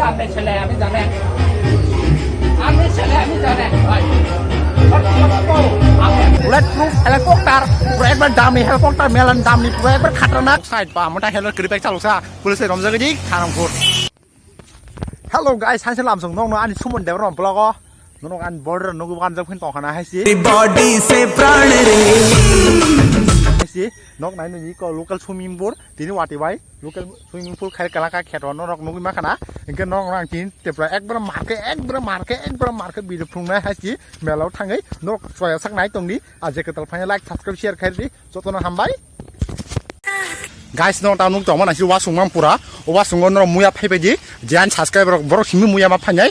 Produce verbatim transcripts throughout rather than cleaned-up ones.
আপনি ছেলে, আমি জানেন। আপনি ছেলে, আমি জানেন। ভাই। বুলেট প্রুফ হেলিকপ্টার, পুরো একবার দামি হেলিকপ্টার, মেলান দামি, পুরো একবার খাতারনাক। Side ba, mota helmet kwrwi bag chaloksa, police romjak di, Kharangpur. Hello guys, hai salam song nong ani sumon debra vlog o. Nong ani border nong ban jok phin tong khana hai si. Body se pran re. Hai si, nok nai ni ko local swimming pool, tini wati bai. Local swimming pool khai kala ka kheto norok nugui ma khana. Hinkhe norok nang tin tepra ekbar marke, ekbar marke, ekbar marke video phunuknai hai si melao thangwi norok soya sak nai tongdi. A je kwtal phai like, subscribe, share khai di. Jotono hambai. Guys, no ta nuk tongma nasi wasung mang pura. O wasung no muya phai phai di. Jan subscribe rok borok simi muya ma phainai.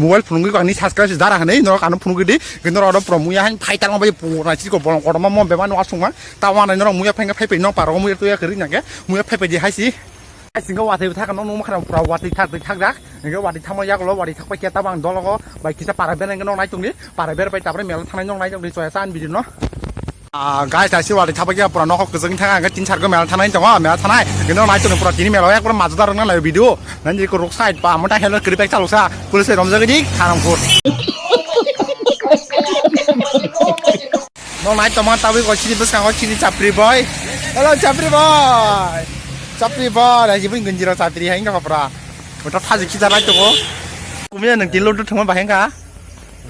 Mobile phunukgwi ani subscribe si dara hanai norok ano phunukgwi di. Kintu oro pura muya han phai tang bai pura si ko bolong kotorma mo bema no wasung mang. Ta wana norok muya phai phai phai no paro muya tuya kri nang ke. Muya phai phai di hai si. Singo watwi thak no nung khana pura watwi thak thak jak. Nge watwi thamo yak lo watwi thak pai keta bang dologo bai kisa para bena nge no nai tongni. Para ber pai tapre mel thanai no nai tongni choya san bidi no. Ah, guys, ta si watwi thak pai kya pura no kok kejeng thang nge tin sar go mel thanai tongo mel thanai. Nge no nai tongni pura tini mel yak pura majda rang na lai video. Nang ji ko ruk side pa mo ta helmet kwrwi bag chaloksa. Police romjak di Kharangpur. No nai toma tabui ko chini bwskango chini chapri boy. Hello chapri boy. Chapri boy, ai jibun gunjiro chapri hai ngapra. Mota phaji kita nai tongo. Kumya nang tilo tu thoma bahai ka.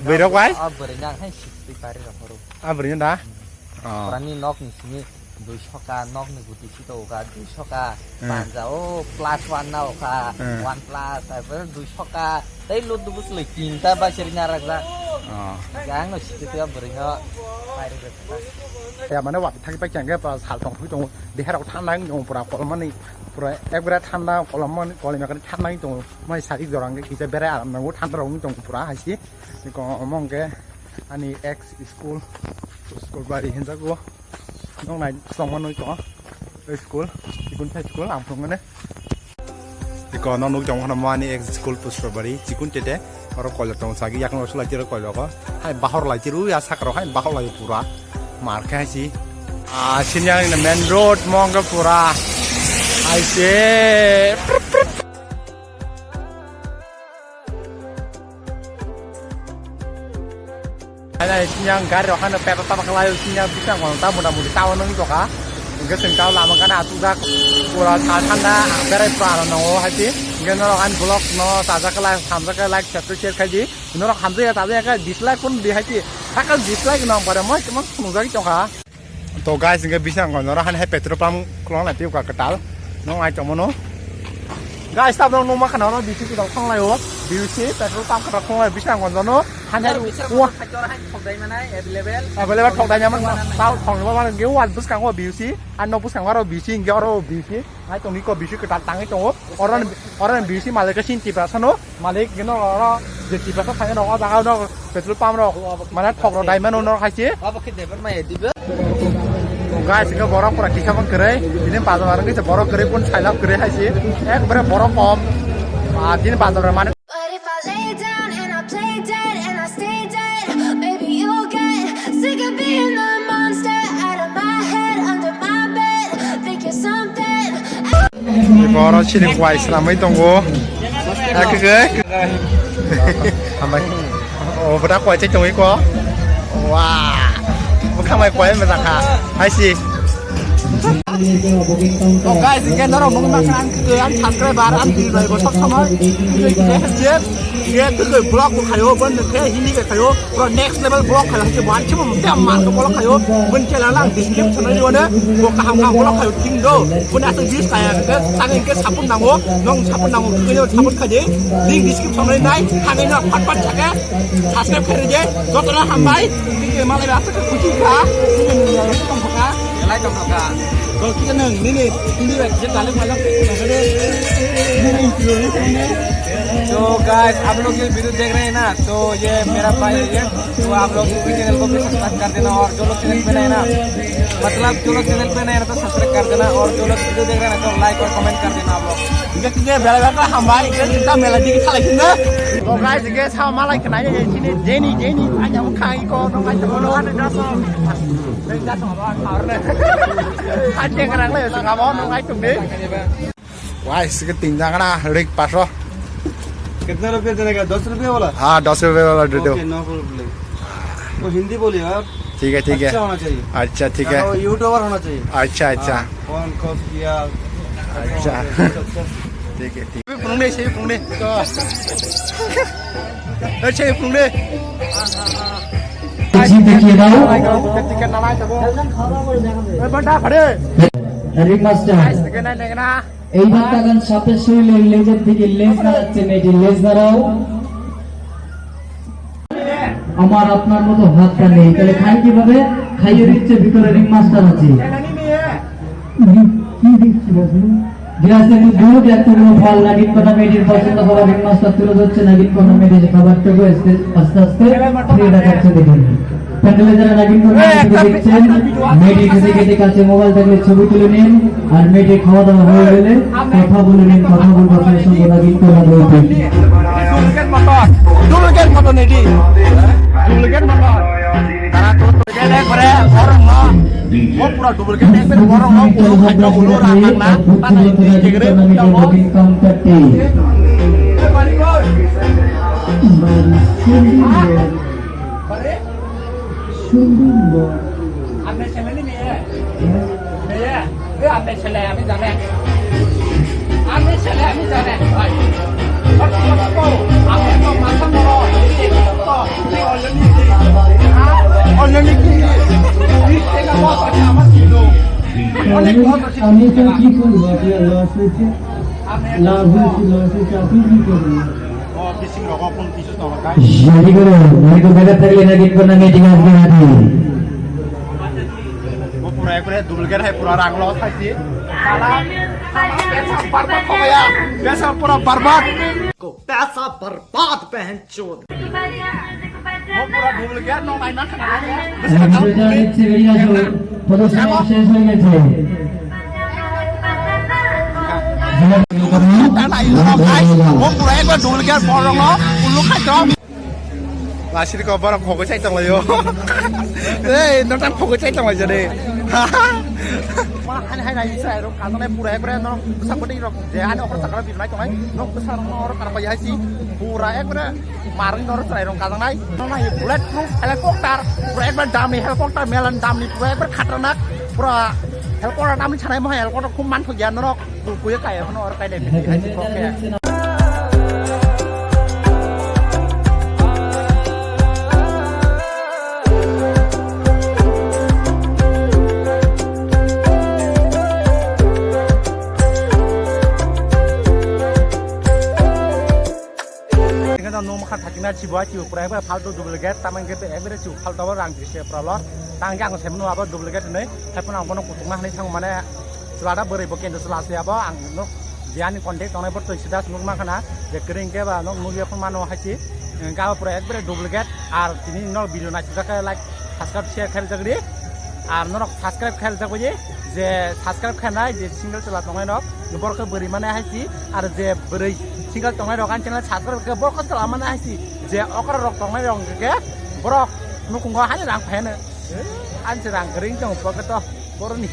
Boirok bai. Ah, bwrwi nang hai sixty pari rok horo. Ah, bwrwi da. Ah. Prani nok ni sini dui soka, nok ni guti sito ka dui soka. Hmm. Panja o plus one na oka, Hmm. one plus, taipore dui soka. Tei lut dubu sele tinta ba seri narak jak. Oh. Yang no siti tiya bwrwi no. Pairi rwkha. Ya mane wa thak pai chang ge pa sal tong thui tong. Deher rok thanda wng tong pura kolmani. Pura ekbare thanda kolmani kolima kani thanda wng tong. Mai sari jorang ge kisa bere aram nango thanda rok wng tong pura hai si. Ko omong ge ani ex school, school bari hinjago. Nong nai tongma noi tongo. School, chikun thai school, ang phungo ne. Iko no nuk tong khana mani ek school Puspabari, chikun tete. Oro koilok tong sagi, yakno sulai tiro koilok. Hai bahor lai tiru ya sakro hai bahor lai pura. Mar khe hai si. Ah, sini ang main road mong ke pura. Hai se. Hai, sini ang gari rok hano petrol tama khlai, sini ang bising kono ta mota moti tao nung toka. Hingke sing tao lama gana atujak pura sa thanda berai pura ano nongo hai si. Hingke norok ani vlog no sajak khlai, samjak khlai, like, subscribe, share khai di. Norok hamjak ya, tajak ya, dislike pun di hai si. Sakal dislike nong pada moi kemang nungjak tongkha. To guys, hingke bising ang noro hani hai petrol pump khulong lai tiyok kwtal. Nong ai tongmano. Guys, tabok nong numa khana oro B C kwtal khulong lai o. B C petrol pump kwtal khulong lai bising ang noro. Hani hai Bising wa. Ang thok dai manai available. Available thok dai manai. Tao thok ni ba manai ge wa bwskango B C. Ano bwskango aro B C hingke aro B C. Hai tongni ko B C kwtal tangwi tongo. Oro, oro B C malik ke sin Tiprasa no. Malik gino oro je Tiprasa thangwi no o jaga no petrol pump rok mane thok rok dai mano no hai se. Abo khe debar mai dibe. Guys, hingke borok pura kisa man kwrwi. Bini bazar ang kisa borok kwrwi pun sailab kwrwi hai se. Ekbare borok kom. Ah, bini bazar mane But if I lay down and I play dead and I stay dead, maybe you'll get sick of being the monster out of my head, under my bed. Think you're something. Oro chini kwai swnamwi tongo. Ekhe. Hambai. O bwta kwai chai tongwi ko. Wa. Bwkha mai kwai masa kha. Hai si. To guys, hingke norok nugwi mankha ang twi ang subscriber ang twi bai bo sob somoi twi twi twi twi. Ye twi vlog bo khayo, bon khe hindi khe khayo. Bro, next level vlog khayo, hingke bo ang chimo mute ang man ko vlog khayo. Bon khe la lang description ni one bo kaham kaham vlog khayo, thing do. Bon aswk views kaya khe, sangin khe support nango, nong support nango, khe support khaje. Link description ni nai, thangwi no phat phat chake. Subscribe khairidi, jotono hambai. Tini malai ba aswk khusi kha. Tini nini tong kha. Elai tong kha. Kok khe nang nini hindi ba je taluk maluk tong kha de. Nini interview ni tong de. तो गाइस, आप लोग ये वीडियो देख रहे हैं ना, तो ये मेरा भाई है ये, तो आप लोग इसके चैनल को भी सब्सक्राइब कर देना, और जो लोग चैनल पे नए हैं ना, मतलब जो लोग चैनल पे नए हैं ना, तो सब्सक्राइब कर देना, और जो लोग वीडियो देख रहे हैं ना, तो लाइक और कमेंट कर देना आप लोग। Hingke khe belai belai hambai, hingke ta mela digi khalai khinna. To guys, hingke sa malai khnai, chini jeni, jeni, ani ang khai ko, no khai ko, no. Ani da so. Ani da so, ba, khar ne. Ani da so, ba, no khai ko, ne. Guys, hingke tin jagana, rik paso. कितना रुपया देने का? दस रुपया वाला? हाँ, दस रुपये वाला दे दो। Okay, no problem. वो हिंदी बोलिए आप। ठीक है, ठीक है। अच्छा होना चाहिए। अच्छा, ठीक है। हाँ, वो यूट्यूबर होना चाहिए। अच्छा, अच्छा। हाँ, कौन कब किया? अच्छा। अच्छा। ठीक है, ठीक। Phunuknwi, se phunuknwi. Eh, se phunuknwi. Ticket দেখিয়ে দাও। Ticket না নাই তো. Eh, banda, phade. Headmaster. Ticket নাই, ticket না. এইবার তাকান সাপের শরীরে লেজের দিকে, লেজ নাড়াচ্ছে মেয়েটি, লেজ নাড়াও। আমার আপনার মতো হাত পা নেই, তাহলে খাই কিভাবে? খাইয়ে দিচ্ছে ভিতরে রিং মাস্টার আছে। কি দিচ্ছি বাবু? গ্লাসে একটু দুধ, একটু করে ফল, নাগিন কন্যা মেয়েটির পছন্দ খাবার রিং মাস্টার তুলে ধরছে। নাগিন কন্যা মেয়েটির খাবারটুকু আস্তে আস্তে, আস্তে আস্তে খেয়ে দেখাচ্ছে দেখুন। প্যান্ডেলে যারা নাগিন কন্যা মেয়েটিকে দেখছেন, মেয়েটি খেতে খেতে কাছে মোবাইল থাকলে ছবি তুলে নিন, আর মেয়েটি খাওয়া দাওয়া হয়ে গেলে কথা বলে নিন, কথা বলবো আপনার সঙ্গে নাগিন কন্যা মেয়েটি। Duplicate motor, duplicate motor nedi, duplicate motor. Tara to to ekbare borok no, mo pura duplicate ekbare borok no, ulo khaito ulo rang nang na, ta nai di kegre puta mo. Sundor. Apni ছেলে ni meye? Meye? এ, আমি ছেলে, আমি জানে। আমি ছেলে, আমি জানে। ভাই। আমি তো মাথা বড়, এই তো, এই already কি? হ্যাঁ? Already কি? এই ছেলে আমার কাছে আমার ছিল। অনেক বড় ছিল। আমি তো কি করবো? আপনার লস হয়েছে? লাভ হয়েছে, লস হয়েছে, আপনি কি করবেন? Jadi ko, mari ko dagat tagli na gid ko na meeting as ko hati. Mo pura ekbare duplicate hai, pura rang loss haisi. Sala, sala, pesa barbad ho gaya. Pesa pura barbad. Ko pesa barbad, behenchod. Mo pura duplicate no, nai na khana. Ang sudah dicibili ako. Pwede siya siya siya siya. Mo pura ekbar duplicate borok no, uluk khai tong. Lasiri ko borok phogo chai tong layo. Ei, no tang phogo chai tong layo de. Mana hai hai nai sai rok ka nai pura ekbar no sakoti rok je ani okor sakara birnai tong nai. No sakara no oro karpa hai si pura ekbar. Marwng doro chwrai rong kajak nai. Nono hi bullet proof helicopter. Pura ekbar damni helicopter, melan damni, pura ekbar khatarnak. Pura helicopter damni sanai mo helicopter khum man thok ya norok. Kuya kaya no or kai dai. Hingke no nung mokha thakina chibo ai chibo pura ekbare faltu duplicate, tamang khe ekbare chibo faltu abo rang tisi pura lo. Tang khe ang semno abo duplicate hinui, hai phano ang bono kuchukna hinui thang mane chwla da bwrwi bo kendo chwla se abo ang no je ani contact tongnai bo twi sida nukma khana je kwrwi hingke ba no nukya phano mano hai si hingke abo pura ekbare duplicate. Ar tini no video naisijak khe like subscribe share khe rijak di. Ar norok subscribe khe rijak bai di, je subscribe khe nai je single chwla tongnai rok, borok khe bwrwi mane hai si, ar je bwrwi single tongnai rok ani channel subscribe khe borok khe chwla mane hai si, je okra rok tongnai rok khe borok nukhungo hani rang phai hwno. Ani se rang kwrwi tong pocket o boroni.